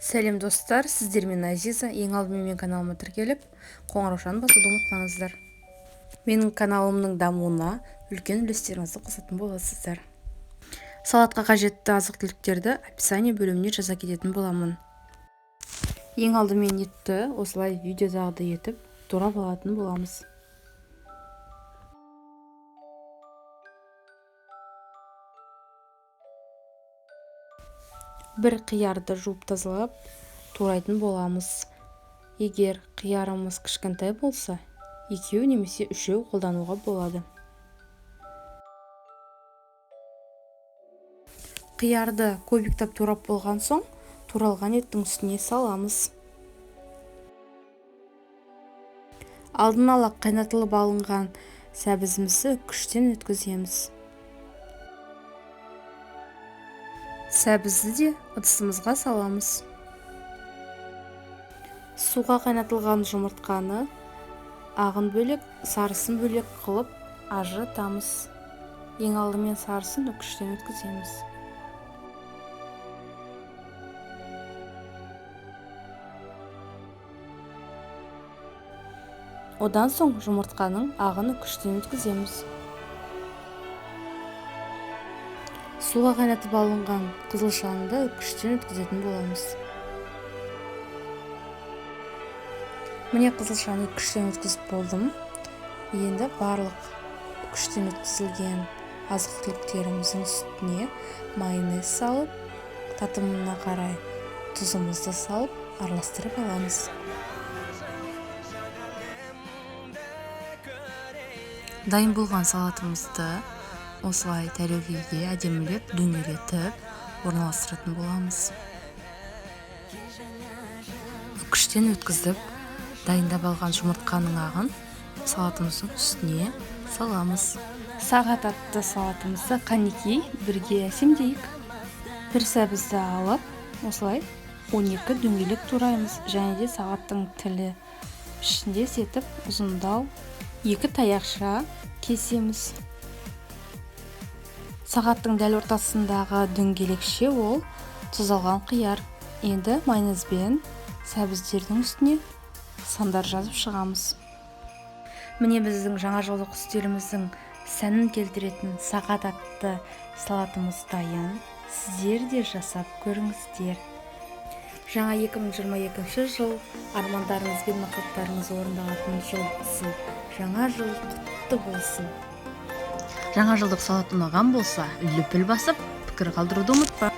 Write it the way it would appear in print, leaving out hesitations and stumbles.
Сәлем достар, сіздермен Азиза. Ең алдымен менің каналыма тіркеліп, қоңыраушаны басуды ұмытпаңыздар. Менің каналымның дамуына үлкен үлестеріңізді қосатын боласыздар. Салатқа қажетті азық-түліктерді описание бөліміне жаза кететін боламын. Ең алдымен етті осылай видеодағыдай етіп турап алатын боламыз. Бір қиярды жуып тазалап турайтын боламыз. Егер қиярымыз кішкентай болса, екеу немесе үшеу қолдануға болады. Қиярды кубиктап турап болған соң, туралған еттің үстіне саламыз. Алдын ала қайнатылып алынған сәбізімізді күштен өткіземіз. Сәбізді де ыдысымызға саламыз. Суға қайнатылған жұмыртқаны ағын бөлек, сарысын бөлек қылып ажыратамыз. Ең алдымен сарысын үкіштен өткіземіз. Одан соң жұмыртқаның ағын үкіштен өткіземіз. Суға қайнатып алынған қызылшаны да үкіштен өткізетін боламыз. Міне, қызылшаны үкіштен өткізіп болдым. Енді барлық үкіштен өткізілген азық-түліктеріміздің үстіне майонез салып, татымына қарай тұзымызды салып, араластырып аламыз. Дайын болған салатымызды осылай тәрелкеге әдемілеп дөңгелетіп орналастыратын боламыз. Үкіштен өткізіп дайындап алған жұмыртқаның ағын салатымыздың үстіне саламыз. Сағат атты салатымызды қанекей бірге әсемдейік. Бір сәбізді алып, осылай 12 дөңгелек тураймыз және де сағаттың тілі пішіндес етіп ұзындау 2 таяқша кесеміз. Сағаттың дәл ортасындағы дөңгелекше ол тұздалған қияр. Енді майонезбен сәбіздердің үстіне сандар жазып шығамыз. Міне, біздің жаңа жылдық үстеліміздің сәнін келтіретін сағат атты салатымыз дайын. Сіздер де жасап көріңіздер. Жаңа 2022 жыл армандарыңыз бен мақсаттарыңыз орындалатын жыл болсын. Жаңа жыл құтты болсын. Жаңа жылдық салат ұнаған болса, лүпіл басып, пікір қалдыруды ұмытпа.